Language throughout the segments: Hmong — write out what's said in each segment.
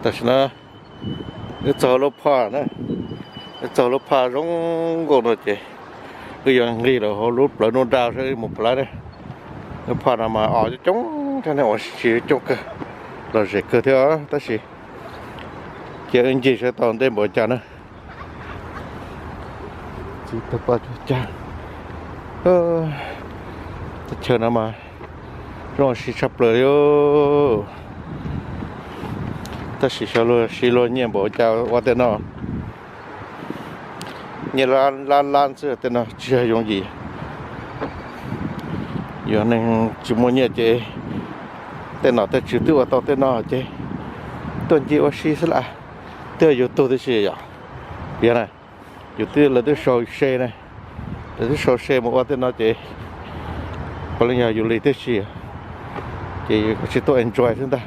Tam sim no wb txog lub phaj na, wb txog lub phaj zoo nkauj no ces wb yuav nqis los hauv lub plawv nruab nrab seb wb mus puas laib na. Lub phaj no mas os coob coob thiab ne, ua si coob kawg, lom zem kawg thiab tab sis cia wb ncig seb tau ntej npaum cas na. Txiv tag paj cuag cag. Teb chaws no mas zoo ua si tshaj plaws li. Tab sis xyov luag siv luag nyiaj npaum cas ua tej no. Nyiaj lab lab xwb, tej no tsis yog yooj yim. Yog neeg tsis muaj nyiaj ces tej nom tej tswv twb ua tau tej no ces tuaj ncig ua si xwb las. Twb yog yus tug tib si yom, piav na. Yus twb, lawv twb sau se na, lawv twb sau se mus ua tej no ces puav leej yog yus li tib si, ces yus tsis tuaj enjoy xwb ntag.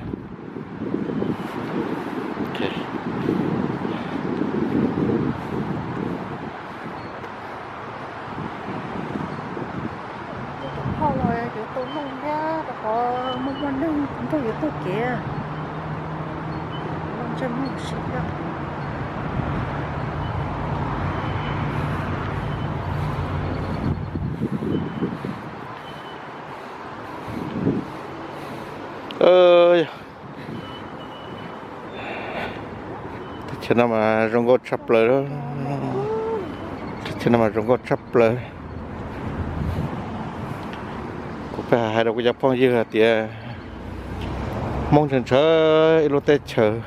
Tus phauj los yuav tau looj thiab rau qhov muaj muaj neeg nrog yuav taug kev. Ntsej muag sim thiab. Teb chaws no mas zoo nkauj tshaj plaws. Teb chaws no mas zoo nkauj tshaj plaws. Kuv pheej hais rau kuv cov phooj ywg hais tias Hmoob ntshaw ntshaw ib lub teb chaws,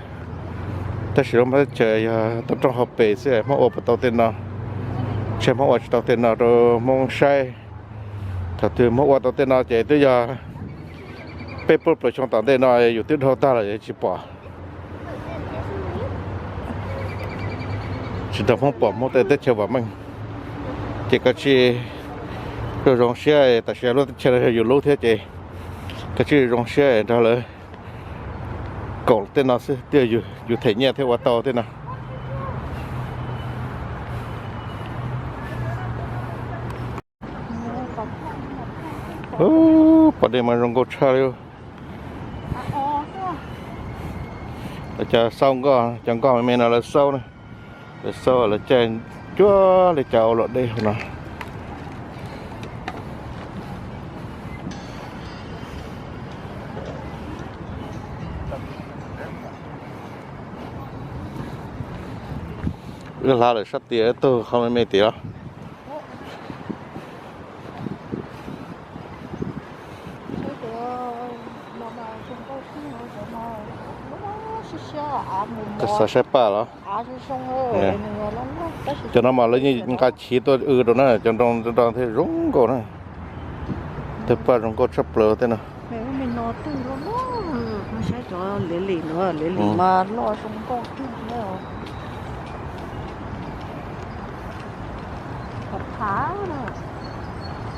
tab sis lub teb chaws yog tau rooj hauv pes xwb, Hmoob ua puas tau tej no, ntshe Hmoob ua tsis tau tej no rau Hmoob saib. Thaum twg Hmoob ua tau tej no ces twb yog peb plaub plaws xyoo tom ntej no yus twb dhau tag lawm tsis pom. Tsis nrog Hmoob pom Hmoob tej teb chaws vam meej. Ces koj cia li zoo siab, tam sim no lub teb chaws no yog yus lub thiab ces koj cia li zoo siab nrog lawv koom tej no xwb, twb yog yus them nyiaj thiab ua tau tej no. Pom dej mas zoo nkauj tshaj li. Lawv cov xauj nkoj, cov nkoj me me no lawv xauj na, lawv xauj lawv caij cuag li cas ua luam dej hauv no. Wb hla lawm sab tid, wb taug qhov me me tid los. Koj xav saib paj los? Cov no mas lawv yeej nqa chiv tuaj w rau na, cov nroo nroo thiaj zoo nkauj na. Tawg paj zoo nkauj tshaj plaws tej no.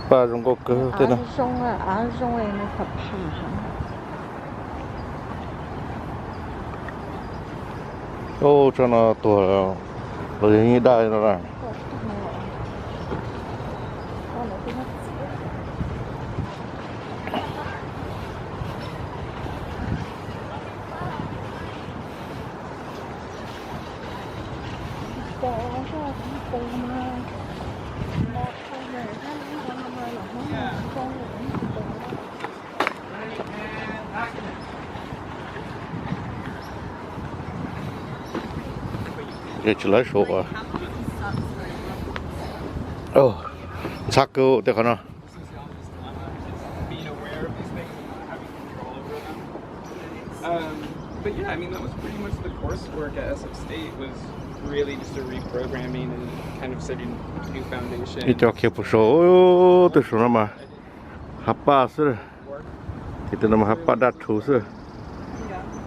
Paj zoo nkauj kawg tej no. Ub, tsob no tuag los yog yeej daj no na. Tsis lawv suav ua. Ntxhab kawg tej qhov no. But yeah, I mean, that was pretty much the coursework at S F State, was really just a reprogramming and kind of setting new foundations. Ib co khiav puag saum, twb saum no mas hav paj xwb. Ces tej no mas hav paj daj rhuv xwb.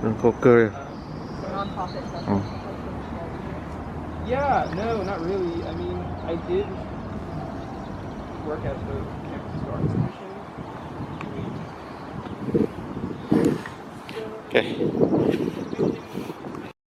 Zoo nkauj kawg. Yeah, no, not really. I mean, I did work at the campus garden station. Okay.